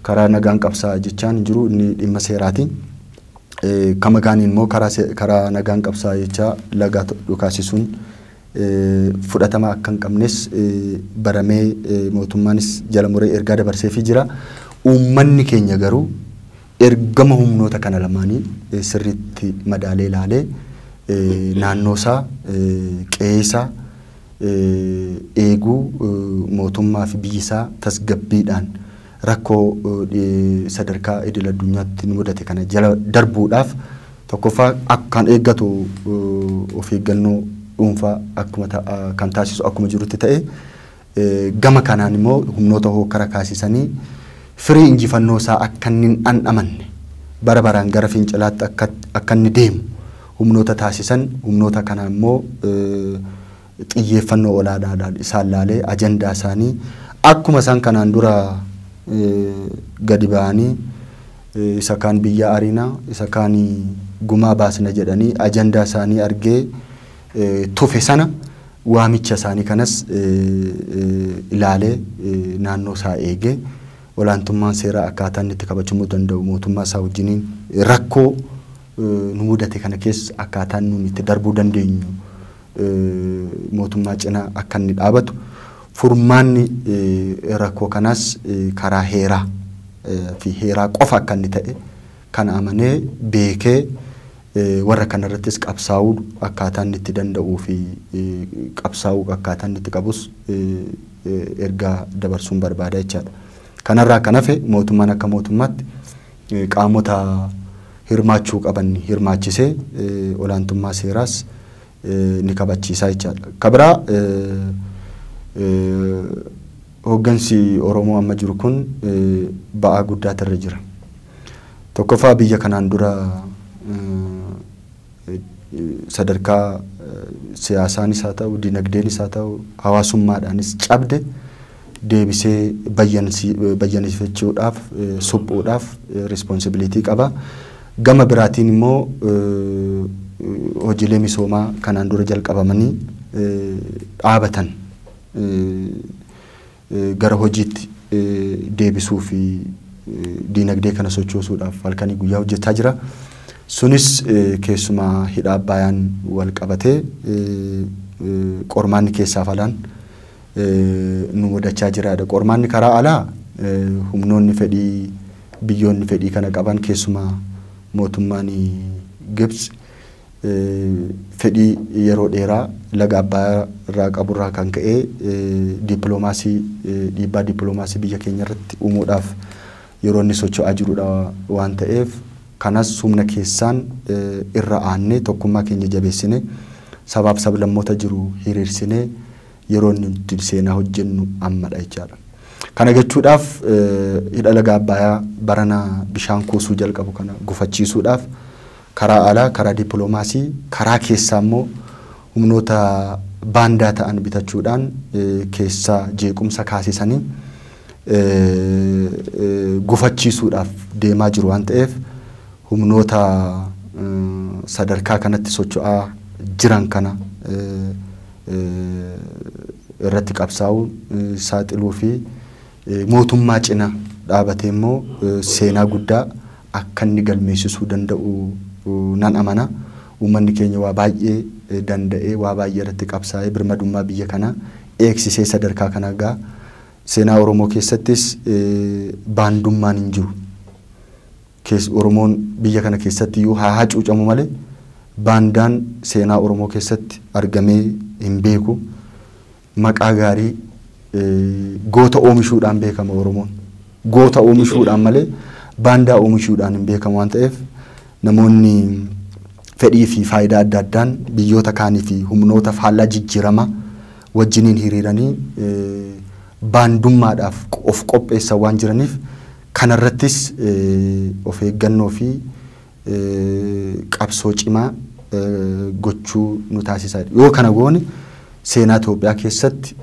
karaa nagaan qabsaa jechaan hin jiru inni dhimma seeraatiin. Kama kaaniin immoo karaa nagaan qabsaa jechaa lagaa dhukaasisuun fudhatama akka hin qabnes baramee mootummaanis jala muree ergaa dabarseefii jira. Uummanni keenya garuu ergama humnoota kana lamaanii sirriitti madaalee ilaalee naannoo isaa qe'ee isaa eeguu mootummaa fi biyyi isaa tasgabbiidhaan rakkoo sadarkaa idil addunyaatti nu mudate kana jala darbuudhaaf tokkoffaa akkan eeggatu of eeggannoo dhuunfaa akkuma kan taasisu akkuma jirutti ta'e gama kanaan immoo humnoota hokkara kaasisanii firii injifannoo isaa akka inni hin dhandhamanne bara baraan gara fincilaatti akka inni deemu humnoota taasisan humnoota kana immoo xiyyeeffannoo olaanaadhaan isaan laalee ajandaa isaanii akkuma isaan kanaan dura gadi ba'anii isa kaan biyya ariinaa isa kaan gumaa baasna jedhanii ajandaa isaanii argee tufe sana waamicha isaanii kanas ilaalee naannoo isaa eegee olaantummaan seeraa akkaataa inni itti kabajamuu danda'u mootummaa isaa wajjiniin rakkoo nu mudate kana keessa akkaataan nuyi itti darbuu dandeenyu mootummaa cinaa akka inni dhaabatu furmaanni rakkoo kanaas karaa heeraa fi heeraa qofa akka inni ta'e kan amanee beekee warra kanarrattis qabsaa'uu akkaataa inni itti danda'uu fi qabsaa'uu akkaataa inni itti qabus ergaa dabarsuun barbaada jechaadha. Kanarraa kan hafe mootummaan akka mootummaatti qaamota hirmaachuu qaban hirmaachisee olaantummaa seeraas ni kabachiisaa jechaadha. Kabiraa hooggansi Oromoo amma jiru kun ba'aa guddaatu irra jira. Tokkoffaa biyya kanaan dura sadarkaa siyaasaanis haa ta'u dinagdeenis haa ta'u hawaasummaadhaanis cabde deebisee bayyansiifachuudhaaf suphuudhaaf responsibilitii qaba. Gama biraatiin immoo hojiilee misoomaa kanaan dura jalqabamanii dhaabatan gara hojiitti deebisuu fi dinagdee kana sochoosuudhaaf halkanii guyyaa hojjechaa jira. Sunis keessumaa hidha Abbaayaan wal qabatee qormaanni keessaaf alaan nu mudachaa jiraadha. Qormaanni karaa alaa humnoonni fedhii biyyoonni fedhii kana qaban keessumaa mootummaan Gibxi fedhii yeroo dheeraa laga Abbayaa irraa qaburraa kan ka'e dippiloomaasii dhiibbaa dippiloomaasii biyya keenya irratti uumuudhaaf yeroo inni socho'aa jirudha waan ta'eef kanas humna keessaan irra aannee tokkummaa keenya jabeessine sabaaf sablammoota jiru hiriirsinee yeroo inni seenaa hojjennu ammadha jechaadha. Kana jechuudhaaf hidha laga Abbayaa barana bishaan kuusuu jalqabu kana gufachiisuudhaaf karaa alaa karaa dippiloomaasii karaa keessaa immoo humnoota baandaa ta'an bitachuudhaan keessaa jeequmsa kaasisanii gufachiisuudhaaf deemaa jiru waan ta'eef humnoota sadarkaa kanatti socho'aa jiran kana irratti qabsaa'uu saaxiluu fi mootummaa cina dhaabatee immoo seenaa guddaa akka inni galmeessisuu danda'u nan amana. Uummanni keenya waa baay'ee danda'ee waa baay'ee irratti qabsaa'ee birmadummaa biyya kanaa eegsisee sadarkaa kana gaa seenaa Oromoo keessattis baandummaan hin jiru. Oromoon biyya kana keessatti iyyuu haa hacuucamu malee baandaan seenaa Oromoo keessatti argamee hin beeku. Maqaa gaarii goota oomishuudhaan beekama Oromoon. Goota oomishuudhaan malee baandaa oomishuudhaan hin beekamu waan ta'eef namoonni fedhii fi faayidaa adda addaan biyyoota kaanii fi humnoota faallaa jijjiirama wajjiniin hiriiranii baandummaadhaaf of qopheessan waan jiraniif kanarrattis of eeggannoo fi qabsoo cimaa gochuu nu taasisaa. Yoo kana goone seenaa Itoophiyaa keessatti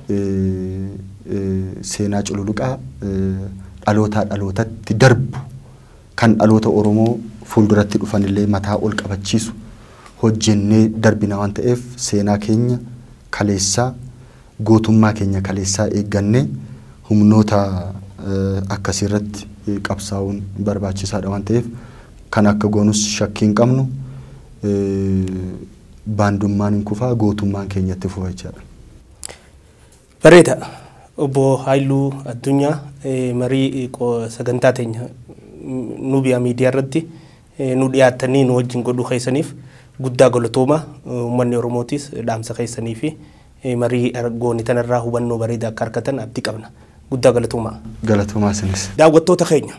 seenaa cululuqaa dhalootaa dhalootatti darbu kan dhaloota Oromoo fuulduratti dhufanillee mataa ol qabachiisu hojjennee darbina waan ta'eef seenaa keenya kaleessaa gootummaa keenya kaleessaa eeggannee humnoota akkasiirratti qabsaa'uun barbaachisaadha waan ta'eef kan akka goonus shakkii hin qabnu baandummaan hin kufaa gootummaan keenyatti fufa jechaadha. Bareeda obbo Haayiluu Addunyaa marii sagantaa teenya Nubiyaa miidiyaa irratti nu dhiyaattanii nu wajjin godhuu keessaniif guddaa galatooma uummanni Oromootis dhaamsa keessanii fi Marii goone tanarraa hubannoo bareedaa akka argatan abdii qabna. Guddaa galatoomaa. Galatoomaa isinis. Daawwattoota keenya,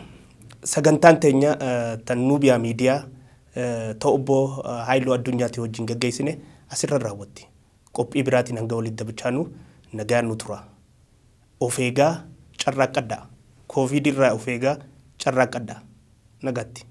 sagantaan teenya tan Nuubiyaa Miidiyaa ta'u obbo Haayiluu Addunyaatti wajjin gaggeessine asirra raawwatti. Qophii biraatiin hanga walitti dabachaanu nagaan nu tura. Of eegaa, carraaqqadhaa. Koovid irraa of eegaa, carraaqqadhaa. Nagaatti.